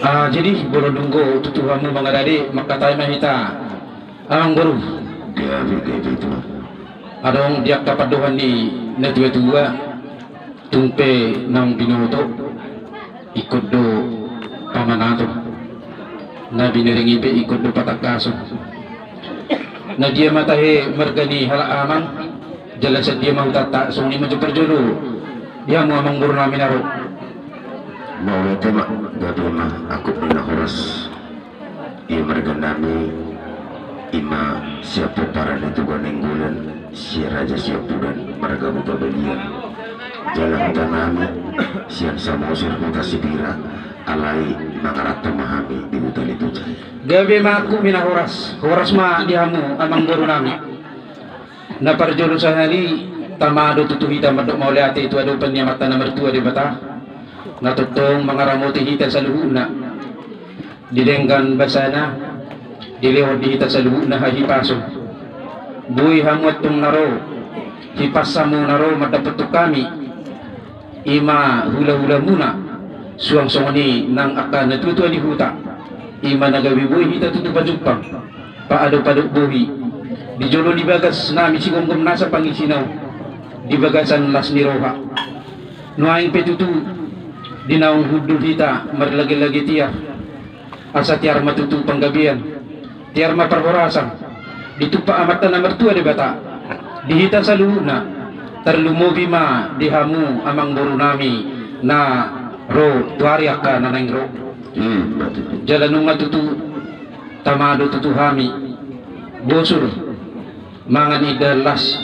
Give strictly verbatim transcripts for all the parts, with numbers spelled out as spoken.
Ah, jadi molo dung tutu hamu mangaradei, mangkatai ma hita, amangboru. Gabe, gabe, Tuan. Adong di angka pandohan ni natuatua, tung pe naung binoto, ingkon do pamanaton. Na binereng i pe ingkon do patangkason. Na dia ma tahe marga ni halak amang, jala sian dia ma hutanta, songon i ma jo parjolo di hamu amangboru nami na ro. Mauliate ma. Gabe ma, angkup ni na horas. Ia marga nami, i ma sian pomparan ni Toga Nainggolan, si Raja Siampudan, marga Buka Balian. Jala huta nami sian Samosir, Huta Sibira, alai mangaranto ma hami di Huta Lituja. Gabe ma, angkup ni na horas, horas ma di hamu amangboru nami. Na parjolo sahali, tama do tutu hita mandok mauliate tu adopan ni Amanta na martua Debata, na tongtong mangaramoti hita saluhutna. Di denggan basana, dilehon di hita saluhutna hahipason. Boi hamu antong na ro, hipas hamu na ro mandapothon hami. I ma hulahulamuna, suang songon i nang angka natuatua ni huta. I ma na gabe boi hita tutu pajumpang, paadopadop bohi di jolo ni bagas nami sigomgom nasa pangisina on, di bagasan las ni roha. Nuaeng pe tutu, di naung hundul hita marlagelage tiar, asa tiar ma tutu panggabean, tiar ma parhorasan, ditumpak Amanta na martua Debata di hita saluhutna, tarlumobi ma di hamu amangboru nami na ro tu ari angka na naeng ro. Hmm, betul. Jala nunga tutu, tama do tutu hami, bosur, mangan indahan las,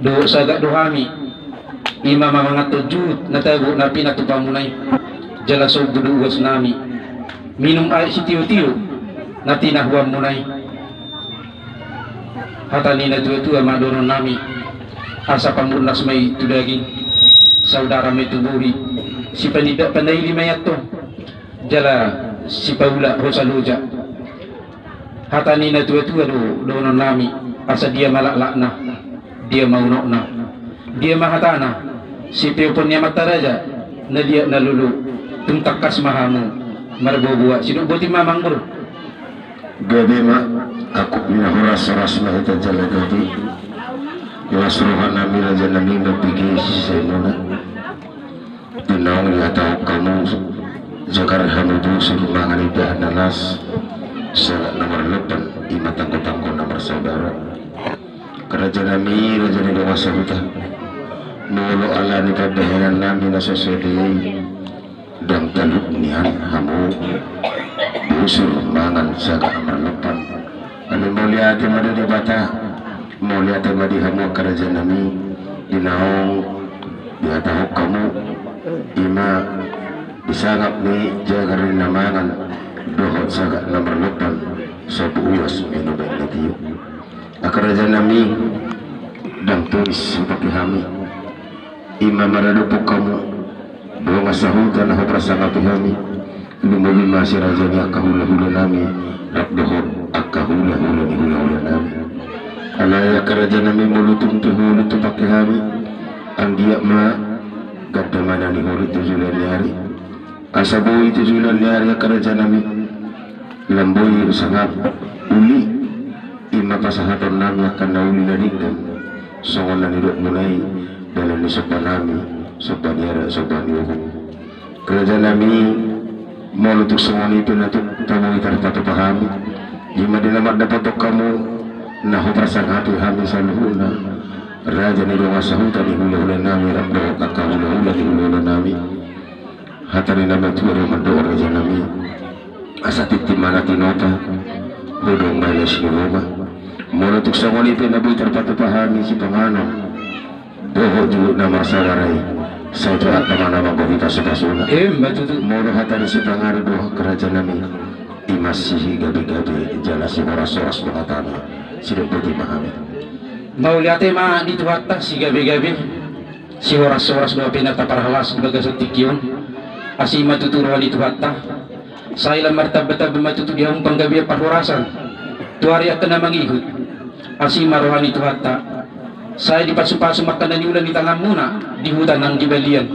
dohot sagak do hami. I ma mamangan tu juhut na tabo na pinatupamuna i. Jala sombu do uas nami, minum aek sitiotio na tinahuanmuna i. Hata ni natuatua ma dohonon nami, asa pamurnas ma i tu daging, saudara ma i tu bohi, sipanindak pandaili ma i antong, jala sipaulak hosa loja. Hata ni natuatua do dohonon nami, asa dia ma laklakna, dia ma unokna, dia ma hatana, sipeopon ni amanta raja na liat na lolo, tung tangkas ma hamu marboaboa. Sidok boti ma, amangboru. Gabe ma, angkup ni na horas, horas ma hita jala gabe. Las roha nami, raja nami, mambege siseimuna. Di naung dihatahon hamu, jagar hamu bosur, mangan indahan na las, sagak na marlompan, i ma tanggotanggo na marsaudara. Angka raja nami, raja ni dongan sahuta, molo ala ni pandahinan nami na so sude i, ndang talup nian hamu bosur mangan sagak na marlompan. Alai mauliate ma di Debata, mauliate ma di hamu angka raja nami, di naung dihatahon hamu, i ma di sangap ni jagar ni na mangan dohot sagak na marlompan, sombu uas, minum aek na tio. Angka raja nami, ndang tois hupangke hami, i ma maradophon hamu dongan sahuta na huparsangapi hami, lumobi ma si raja ni angka hulahula nami, rap dohot angka hulahula ni hulahula nami. Alai angka raja nami, molo tung pe huoloi hupangke hami, anggiat ma gandamana ni holoi tu joloan ni ari. Asa boi tu joloan ni ari, angka raja nami, lam boi sangap uli, i ma pasahaton nami angka na uli na denggan, songon na nidokmuna i, dalan ni somba nami, somba ni adat, somba ni uhum. Angka raja nami, molo tung songon i pe na tung tabo i tarpatupa hami, i ma di na mandapothon hamu na huparsangapi hami saluhutna, raja ni dongan sahuta ni hulahula nami, rap dohot angka hulahula ni hulahula nami. Hata ni na matua do mandok, raja nami, asa tintin ma na tinopa, godang ma las ni roha. Molo tung songon i pe na boi tarpatupa hami sipanganon dohot juhut na marsaudara i, sai tu angka ma na manggohi pasupasuna. Emma tutu. Molo hata ni sipanganon do, angka raja nami, i ma sigabegabe jala sihorashoras do hatana. Sidok boti ma hami. Mauliate ma di Tuhanta, sigabegabe, sihorashoras do hape na taparhalas di bagasan tingki on. Asi ma tutu roha ni Tuhanta. Sai lam martambatamba ma tutu di hamu panggabean parhorasan tu ari angka na mangihut. Asi ma roha ni Tuhanta. Sai dipasupasu ma angka na niula ni tanganmuna di huta nang di balian.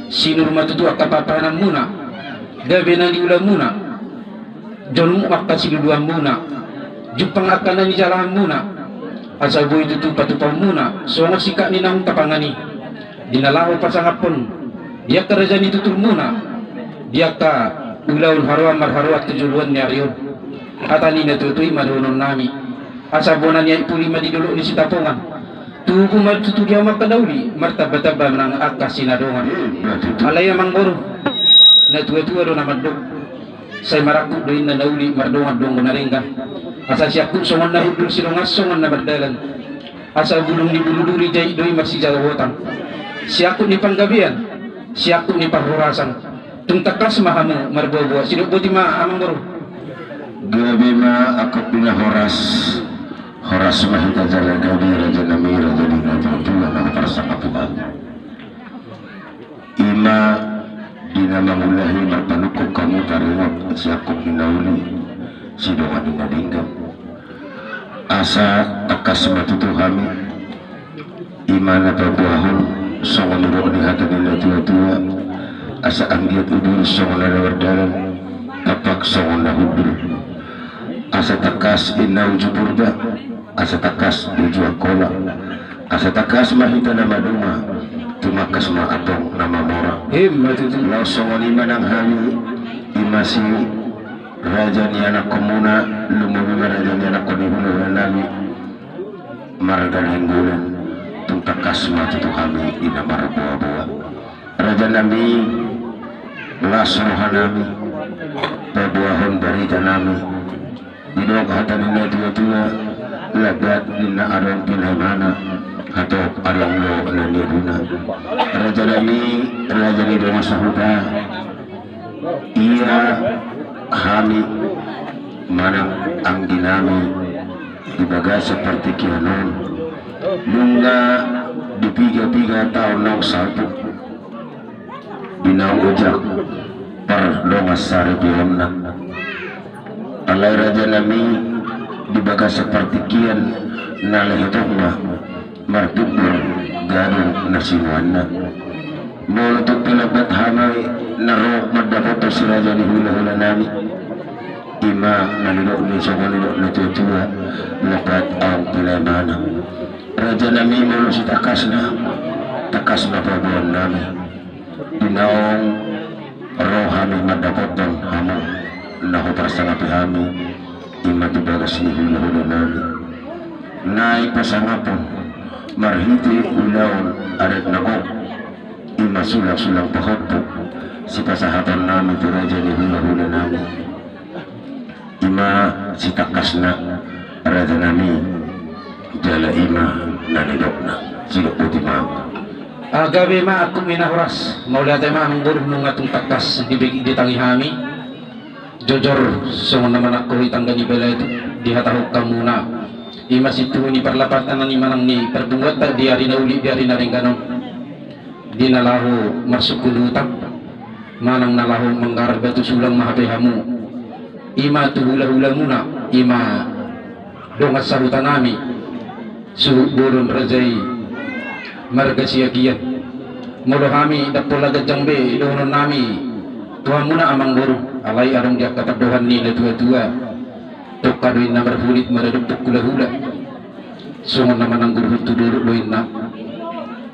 Sinur ma tutu angka pahanpahananmuna. Gabe na niulamuna, jonok angka siluluanmuna, jumpang angka na nijalahanmuna, asa boi tutu patupaonmuna songon singkat ni naung tapangan i. Di na laho pasangaphon di angka raja ni tuturmuna, di angka ulaon haroan marharoan tu joloan ni ari on. Hata ni na tuatua i ma dohononnami. Asa bona ni aek puli ma di dolok ni Sitapongan. Tubu ma tutu di hamu angka na uli, martambatamba nang angka sinadongan. Alai amangboru, na tuatua do na mandok, sai marangkup do inna na uli, mardongan do anggo na denggan. Asa siangkup songon na hundul, sidongan songon na mardalan. Asa bulung ni bulu duri, jait do i marsijabotan. Siangkup ni panggabean, siangkup ni parhorasan. Tung tangkas ma hamu marboaboa. Sidok boti ma amangboru. Gabe ma angka pinahoras. Horas ma hita jala gabe, rajanami, raja ni na tuatua na huparsangapi hami. Ima di na mangulahi marpanungkun hamu taringot siangkup ni na uli, sidongan ni na denggan. Asa tangkas ma tutu hami. Ima na paboahon songon nidok ni hata ni na tuatua, asa anggiat udur songon na mardalan, tampak songon na hundul. Asa tangkas inna uju Purba, asa tangkas uju Angkola, asa tangkas ma hita na maduma, tumangkas ma antong na mamora. Ima tutu. Laos songon i ma nang hami, ima si raja ni anakkonmuna, lumobi ma raja ni anakkon ni hulahulanami, marga Nainggolan, tung tangkas ma tutu hami di na marboaboa. Rajanami, las rohanami, paboahon baritanami. Didok hata ni na tuatua, lambat ninna adong pinaimana, hatop adong do na niaduna. Rajanami, raja ni dongan sahuta, ia hami manang angginami di bagasan partingkian on, nunga di piga-piga taon naung salpu di naung ojak pardongan saripeonna. Alai rajanami, di bagasan partingkian na lehet on ma martumbur gadung na sinuanna. Molo tung pe lambat hami na ro mandapothon si raja ni hulahulanami, ima na nidok ni songon nidok na tuatua, lambat adong pinaimana. Rajanami, molo sitangkasna, tangkas ma paboaonnami. Di naung ro hami mandapothon hamu na huparsangapi hami, ima tu bagas ni hulahulanami. Naeng pasangaphon marhite ulaon adat na gok, ima sulangsulang pahompu, sipasahatonnami tu raja ni hulahulanami. Ima sitangkasna, rajanami, jala ima na nidokna. Sidok boti ma. Ah, gabe ma angkup ni na horas. Mauliate ma amangboru, nunga tung tangkas dibege, ditangi hami. Jojor songon na manangkoi tangga ni bala i, dihatahon hamuna. Ima sintuhu ni parlapatanna i manang ni parpunguanta di ari na uli, di ari na denggan on, di na laho marsungkun uta manang na laho manggarar batu sulang ma hape hamu. Ima tu hulahulamuna, ima dongan sahutanami, suhut bolon raja i, marga Siagian. Molo hami ndang pola ganjang be dohononnami tu hamuna amangboru, alai adong di angka pandohan ni na tuatua. Tongka do inna marhulit maradophon hulahula. Songon na mananggurhon tu dolok do inna,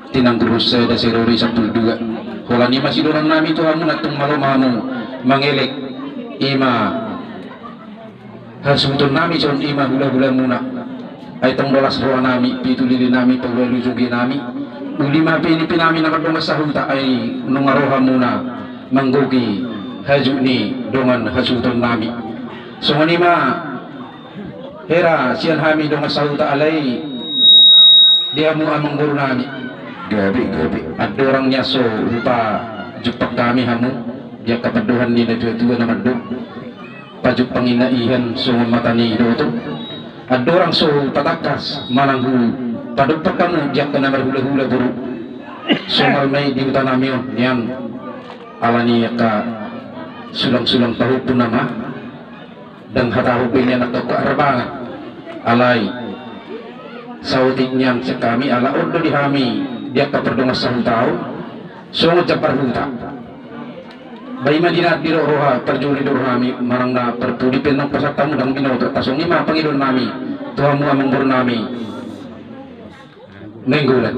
tinanggurhon sada, sai ro do i sampulu dua. Holan i ma sidohononnami tu hamuna, tung malo ma hamu mangelek, ima hasuhutonnami songon i ma hulahulamuna. Ai tong do las rohanami, pitu lilinami, paualu jogenami. Uli ma pinipinami na mardongan sahuta, ai nunga ro hamuna manggohi hajut ni dongan hasuhutonnami. Songon i ma hera sian hami dongan sahuta, alai di hamu amangborunami. Gabe, gabe. Andorang nian so hupajumpang hami hamu di angka pandohan ni na tuatua na mandok, pajumpang i na ihan songon mata ni idoto. Andorang so hupatangkas manang hupajumpang hamu di angka na marhulahula boru, somal ma i di hutanami on nian, ala ni angka sulangsulang pahompu nama. Ndang hatahon be nian angka uka harbangan. Alai saotik nian sian hami, ala on do di hami di angka pardongan sahuta on songon jambar huta. Ba i ma di na didok roha, parjolo didok rohami, manang na parpudi pe naung pasahat hamu ndang binoto, asa songon i ma pangidoannami tu hamu amangborunami. Nainggolan.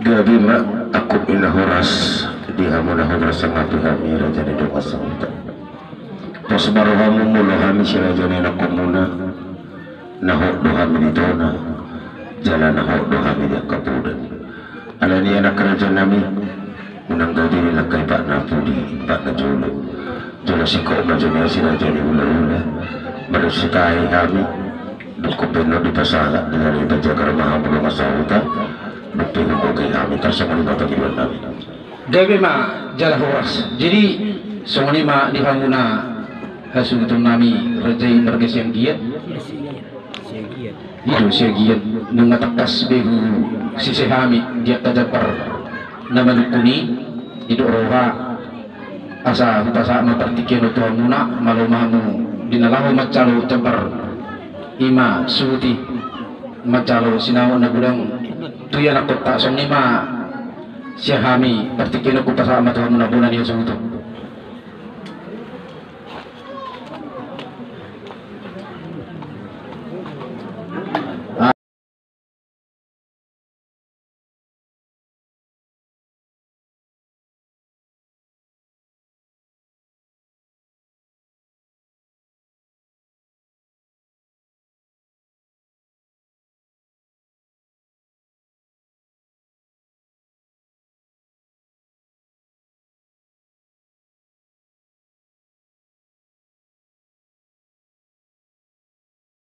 Gabe ma, angkup ni na horas, di hamu na horas sangapi hami raja ni dongan sahuta. Pos ma rohamu molo hami si raja ni anakkonmuna, na hot do hami di tona, jala na hot do hami di angka poda. Alani i anak rajanami, unang gabe dilangkai pat na pudi, pat na jolo. Jolo singkop ma jo nian si raja ni hulahula. Marsitai hami, dung pe na dipasahat, di na dipajagar ma hamu dongan sahuta, dung pe huboto hami, tarsongon i ma pangidoannami. Gabe ma jala horas. Jadi, songon i ma di hamu na hasuhutonnami, raja i marga Sianggiat. I do Sianggiat, nunga tangkas be husise hami di angka jambar na manungkun i, didok roha, asa hupasahat ma partingkian on tu hamuna, malo ma hamu di na laho manjalo jambar, i ma suhut i, manjalo sinamot na godang tu ianakkonta. Songon i ma sian hami, partingkian on hupasahat ma tu hamuna bona ni hasuhuton.